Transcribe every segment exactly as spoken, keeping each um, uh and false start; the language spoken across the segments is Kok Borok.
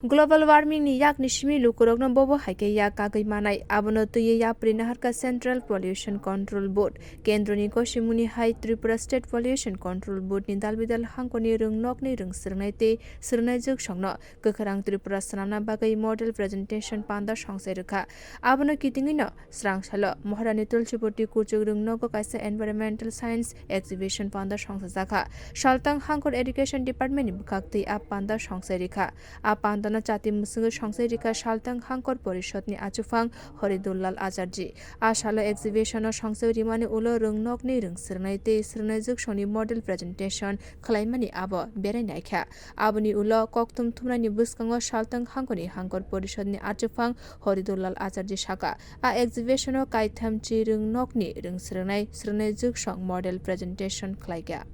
Global warming ni yakni simi lukurokno bobo hai khe yak kagwi manai. Abono twiwi yapri naharkha Central Pollution Control Board. Kendroni gosimungni hai Tripura State Pollution Control Board ni dalbidal hangkoni rwngnokni rwngsrwngnai tei swrwngnaijwksongno kwkhwrang Tripura swnamna bagwi model presentation panda songsai rwkha. Abono kitingwino Srang salo Maharani Tulsiboti kuchuk rwngnogo kaisa environmental science exhibition panda songsajakha. Saltang Hangkor Education Department ni bwkhaktwi a panda songsai rikha. A pandano chati mwswngwi songsai rikha Saltang Hangkor Porishod ni achuphang Horidullal Acharji. A salo exhibition o songsai rimani ulo rwngnokni rwngsrwngnai tei swrwngnaijwksongni model presentation khwlaimani abo berai naikha. Aboni ulo kokthum thumnaini bwskango Saltang Hangkoni Hangkor Porishodni achuphang Horidullal Acharji saka, a exhibition-o kaitham chi rwngnokni rwngsrwngnai swrwngnaijwksong model presentation khlaikha.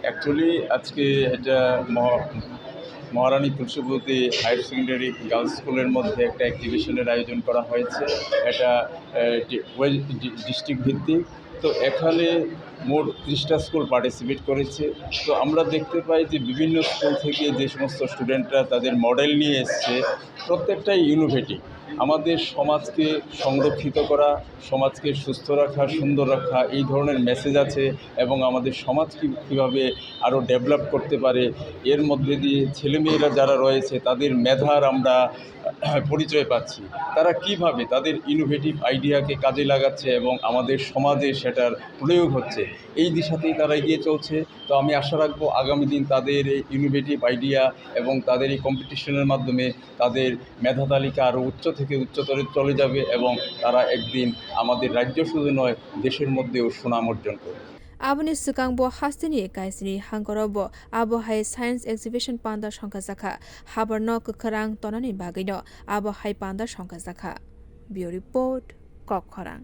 Actually আজকে এটা মহা-, মহারানী Tulsibati higher secondary girls স্কুলের মধ্যে একটা এক্সিবিশনের আয়োজন করা হয়েছে। এটা, আহ, ডি-, ওয়েস্ট ডি-, ডিস্ট্রিক্ট ভিত্তিক। তো এখানে মোট ত্রিশটা স্কুল পার্টিসিপেট করেছে। তো আমরা দেখতে পাই যে বিভিন্ন স্কুল থেকে যে সমস্ত স্টুডেন্টরা তাদের মডেল নিয়ে এসছে, প্রত্যেকটাই ইনোভেটিভ। আমাদের সমাজকে সংরক্ষিত করা, সমাজকে সুস্থ রাখা, সুন্দর রাখা, এই ধরনের মেসেজ আছে এবং আমাদের সমাজ কি-, কীভাবে আরও ডেভেলপ করতে পারে, এর মধ্যে দিয়ে ছেলেমেয়েরা যারা রয়েছে তাদের মেধার আমরা পরিচয় পাচ্ছি। তারা কিভাবে তাদের ইনোভেটিভ আইডিয়াকে কাজে লাগাচ্ছে এবং আমাদের সমাজে সেটার প্রয়োগ হচ্ছে, এই দিশাতেই তারা এগিয়ে চলছে। তো আমি আশা রাখবো আগামী দিন তাদের এই ইনোভেটিভ আইডিয়া এবং তাদের এই কম্পিটিশনের মাধ্যমে তাদের মেধা তালিকা আরও উচ্চ থেকে উচ্চতরে চলে যাবে এবং তারা একদিন আমাদের রাজ্য শুধু নয়, দেশের মধ্যেও সুনাম অর্জন করবে। Aboni swkang bo hasteni kaisni hangkoro bo abo hai science exhibition panda songkha jakha. Habarno kwkhwrang tonani bagwino abo hai panda songkha jakha. Bureau Report, Kokkhorang.